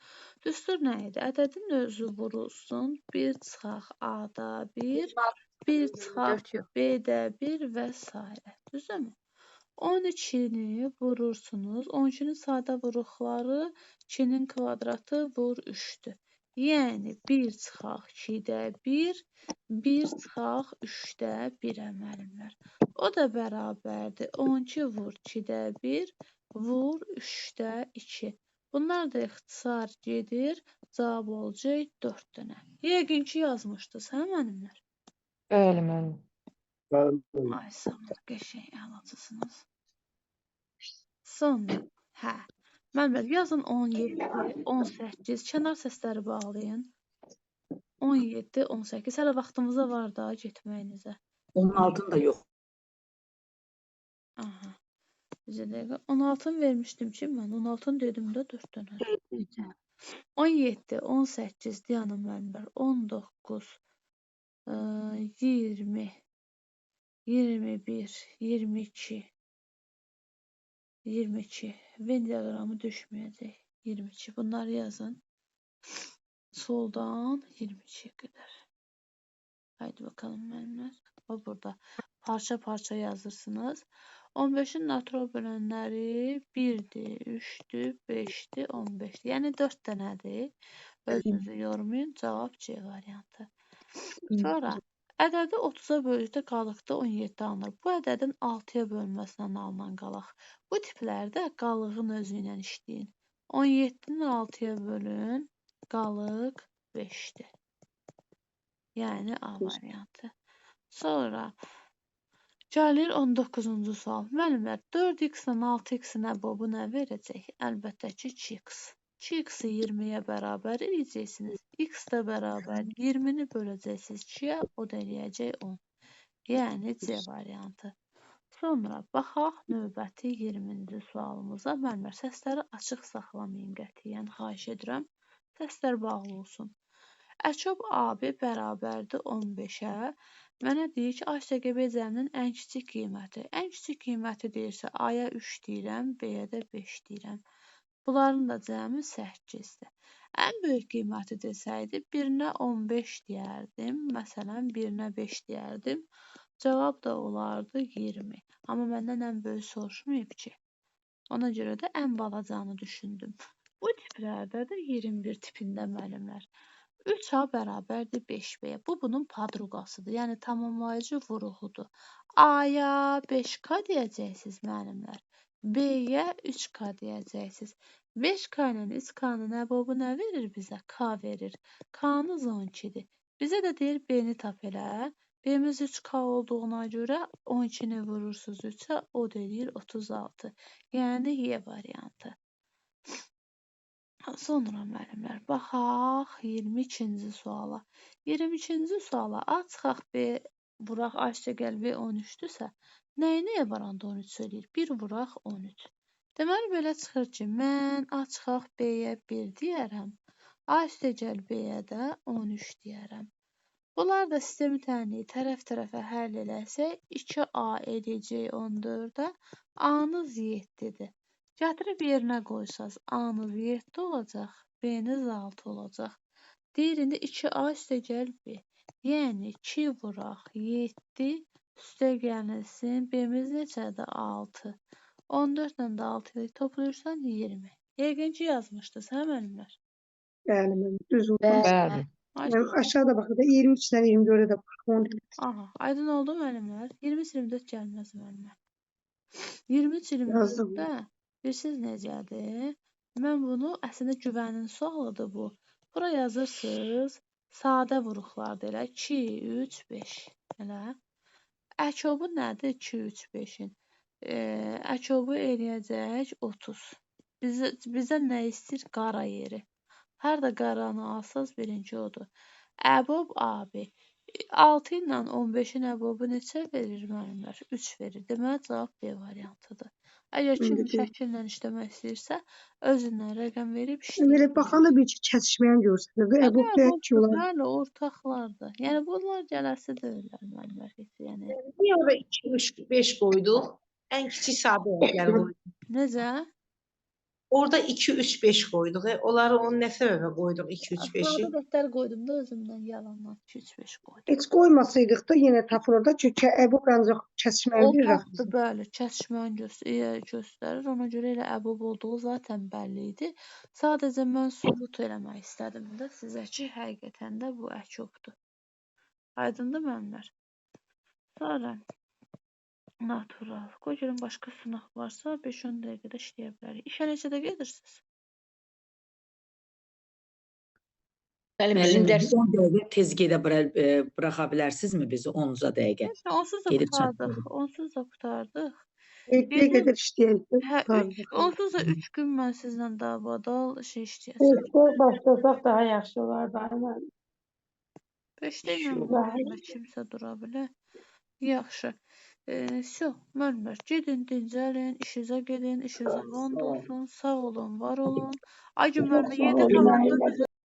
Düstur nə idi? Ədədin özü vurulsun, 1 çıxaq A-da 1, 1 çıxaq B-də 1 və s. Düzdürmü? 12-ni vurursunuz. 12-nin sadə vuruqları 2-nin kvadratı vur 3-dür. Yəni 1 çıxaq 2-də 1, 1 çıxaq 3-də 1-ə müəllimlər. O da bərabərdir. 12 vur 2-də 1, vur 3-də 2. Bunlar da ixtisar gedir. Cavab olacaq 4 dənə. Yəqin ki, yazmışdınız, hə müəllimlər? Bəli, müəllim. Bəli. Ay, sağ olun, qəşəng əlaçısınız. Sonra, hə. Müəllimlər, yazın 17, 18, kənar səsləri bağlayın. 17, 18. Hələ vaxtımıza var da getməyinizə. 16-nı da yox. Aha. Bir dəqiqə. 16-nı vermişdim ki, mən 16-nı dedim də 4 dənə. 17, 18, Diana müəllimlər, 19, 20, 21, 22, 22. Venn diaqramı düşməyəcək. 22. Bunları yazın. Soldan 22-yə qədər. Haydi bakalım müəllimlər. O burada parça-parça yazırsınız. 15-in natural bölənləri 1-dir, 3-dür, 5-dir, 15-dir. Yəni 4 dənədir. Özünüzü yormayın. Cavab C variantı. Sonra ədədi 30-a böldükdə qalıqda 17 alınır. Bu ədədin 6-ya bölünməsindən alınan qalaq. Bu tiplərdə qalığın özü ilə işləyin. 17-ni 6-ya bölün, qalıq 5-dir. Yəni A variantı. Sonra gəlir 19-cu sual. Müəllimlər, 4x ilə 6x-in əbobu nə verəcək? Əlbəttə ki, 2x. 2x-i 20-yə bərabər eləyəcəksiniz. X də bərabər 20-ni böləcəksiniz 2-yə, o da eləyəcək 10. Yəni C variantı. Sonra baxaq növbəti 20-ci sualımıza. Müəllimlər, səsləri açıq saxlamayın qətiyyən, xahiş edirəm. Səslər bağlı olsun. Əçob AB bərabərdir 15-ə. Mənə deyir ki, A üstə B cəminin ən kiçik qiyməti. Ən kiçik qiyməti deyirsə, A-ya 3 deyirəm, B-yə də 5 deyirəm. Bunların da cəmi 8-dir. Ən böyük qiyməti desəydi, birinə 15 deyərdim. Məsələn, birinə 5 deyərdim. Cavab da olardı 20. Amma məndən ən böyük soruşmayıb ki. Ona görə də ən balacanı düşündüm. Bu tiplərdə də 21 tipində müəllimlər. 3A bərabərdir 5B-yə. Bu, bunun padruqasıdır. Yəni, tamamlayıcı vuruğudur. A-ya 5K deyəcəksiniz müəllimlər. B-yə 3K deyəcəksiniz. 5K ilə 3K-nın əbobu nə verir bizə? K verir. K-nız 12-dir. Bizə də deyir B-ni tap elə. B-miz 3K olduğuna görə 12-ni vurursunuz 3-ə, o da eləyir 36. Yəni, Y variantı. Sonra müəllimlər, baxaq 22-ci suala. 22-ci suala A çıxaq B vuraq A üstə gəl B 13-dürsə, nəyi nəyə varanda 13 eləyir? 1 vuraq 13. Deməli, belə çıxır ki, mən A çıxaq B-yə 1 deyərəm, A üstə gəl B-yə də 13 deyərəm. Bunlar da sistemi tənliyi tərəf-tərəfə həll eləsək, 2A eləyəcək 14-ə, A-nız 7-dir. Gətirib yerinə qoysaz, A-nız 7 olacaq, B-niz 6 olacaq. Deyir, indi 2A üstə gəl B. Yəni, 2 vuraq 7 üstə gəlinsin, B-miz neçədir? 6. 14 ilə də 6-yı toplayırsan 20. Yəqin ki yazmışdınız, hə müəllimlər? Bəli, müəllim, düz oldu. Bəli. Yəni, aşağıda baxın da 23 ilə 24-ə də baxın. Onu demək. Aha, aydın oldu müəllimlər. 23-24 gəlməz müəllimlər. 23-24-də bilirsiniz necədir? Mən bunu əslində güvənin sualıdır bu. Bura yazırsınız sadə vuruqlardır elə 2, 3, 5. Elə. Əkobu nədir 2, 3, 5-in? Əkobu eləyəcək 30. Bizə nə istəyir? Qara yeri. Harda qaranı alsaz birinci odur. Əbob AB. 6 ilə 15-in əbobu neçə verir müəllimlər? 3 verir. Deməli, cavab B variantıdır. Əgər kim şəkillə işləmək istəyirsə, özündən rəqəm verib işləyir. Belə baxanda bir iki kəsişməyən görsənir. Əbob da ki olar. Bəli, ortaqlardır. Yəni, bunlar gələsi deyirlər müəllimlər. Yəni. Niyə orada 2, 3, 5 qoyduq? Ən kiçik sadə rəqəmləri qoyduq. Necə? Orada 2, 3, 5 qoyduq. Onları onu nə səbəbə qoyduq 2, 3, 5-i? Sadə rəqəmlər qoydum da özümdən yalandan 2, 3, 5 qoydum. Heç qoymasaydıq da yenə tapılır da. Çünki əbob ancaq kəsişməni verir. Ortaqdır, bəli, kəsişməni göstərir. Ona görə elə əbob olduğu zaten bəlli idi. Sadəcə mən sübut eləmək istədim də sizə ki, həqiqətən də bu əkobdur. Aydındır müəllimlər? Sonra natural. Qoy görüm başqa sınaq varsa 5-10 dəqiqədə işləyə bilərik. İşə neçədə gedirsiniz? Müəllim, bizim dərs 10 dəqiqə tez gedə buraxa bilərsinizmi bizi 10-ca dəqiqə? Onsuz da qurtardıq. Onsuz da qurtardıq. Yeddiyə qədər işləyək. Onsuz da 3 gün mən sizlə dabadal şey işləyəcəm. 5-də başlasaq daha yaxşı olardı. 5-də ilə kimsə dura bilər. Yaxşı. Vəsə, müəllimlər, gedin, dincəlin, işinizə gedin, işinizə vand olsun, sağ olun, var olun. Aygün müəllimə 7 tamamda.